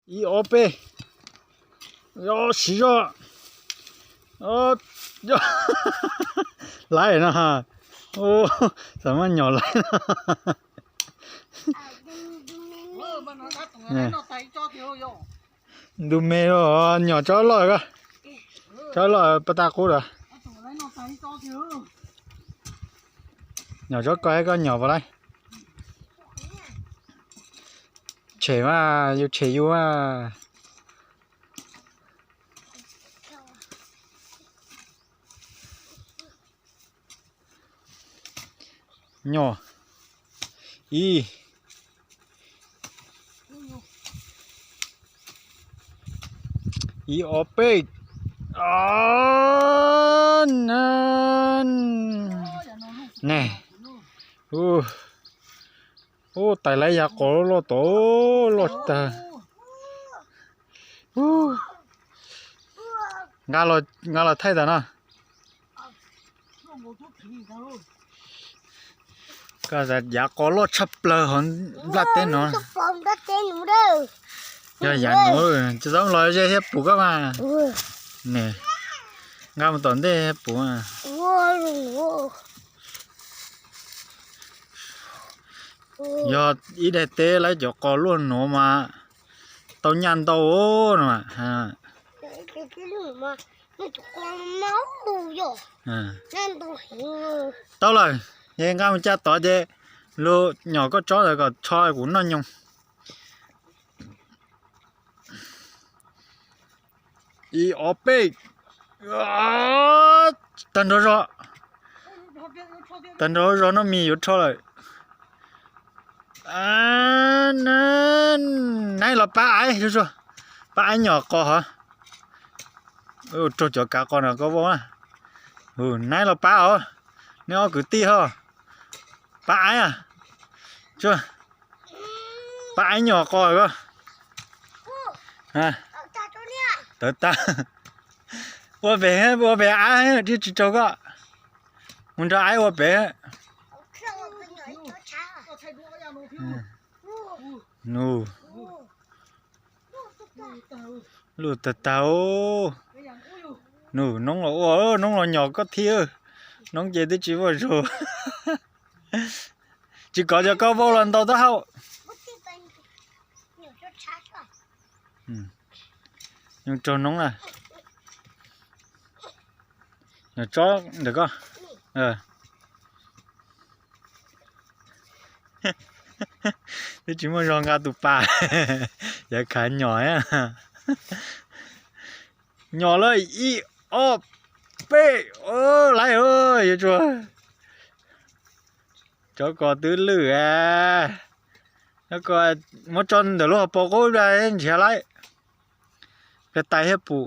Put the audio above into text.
Ib ob peb. Yog siv zog. Laiv no. Xav muab nyom laiv no. Ntu me los nyom tsob loj ko. Tsob loj pas tas qub lawm. Nyom tsob ko, koj nyom puas laiv? Tshem mas, yus tshem yus mas. Nyom. Ib, ib ob peb. Ne, ub, tais laiv yav qos loj tom, loj tag. Nqa los thaij tas no. Koj yav qos loj tshaj plaws hauv nplaj teb no. Yog yav nuav, tsis txhob los ze thiab pum koj mas. Ne, nqa mus tom ntej thiab pum. Yog ib daim teb lawv cov qos luaj nuav mas tau nyaj ntau no. Tau lawm, ces nqa mus caj tod ces lug nyom koj tsob ntawd kom tsho kuv noj nyoos. Ib ob peb. Tag nrho zog. Tag nrho zog no mis yuav rho lawm. Naib los pab aiv, pab aiv nyom qos hov. Raug cov kav qos no koj vauj na. Naib los pab os, neb ob kwv tij ho. Pab aiv, pab aiv nyom qos ko. Tawv tag. Ua pem, ua pem aiv, tsis tsis raug koj. Mus nrog aiv ua pem. Nug, luj tag tag. Nug, noob los ua, noob los nyom koj thiab. Noob ces twb tsis muaj zug. Tsis kov cov koj vauj los ntaus taub hau. Raug noob na. Nyom tsob ntawm koj. Twb tsis muaj zog nqa tus pas. Yav khav nyom. Nyom lawm ib ob peb. Laiv, yuav tsum. Cov kos twb lwj. Cov kos muab tso ntawm lub hauv paus qub ntshiav laiv. Pliag tais thiab pum.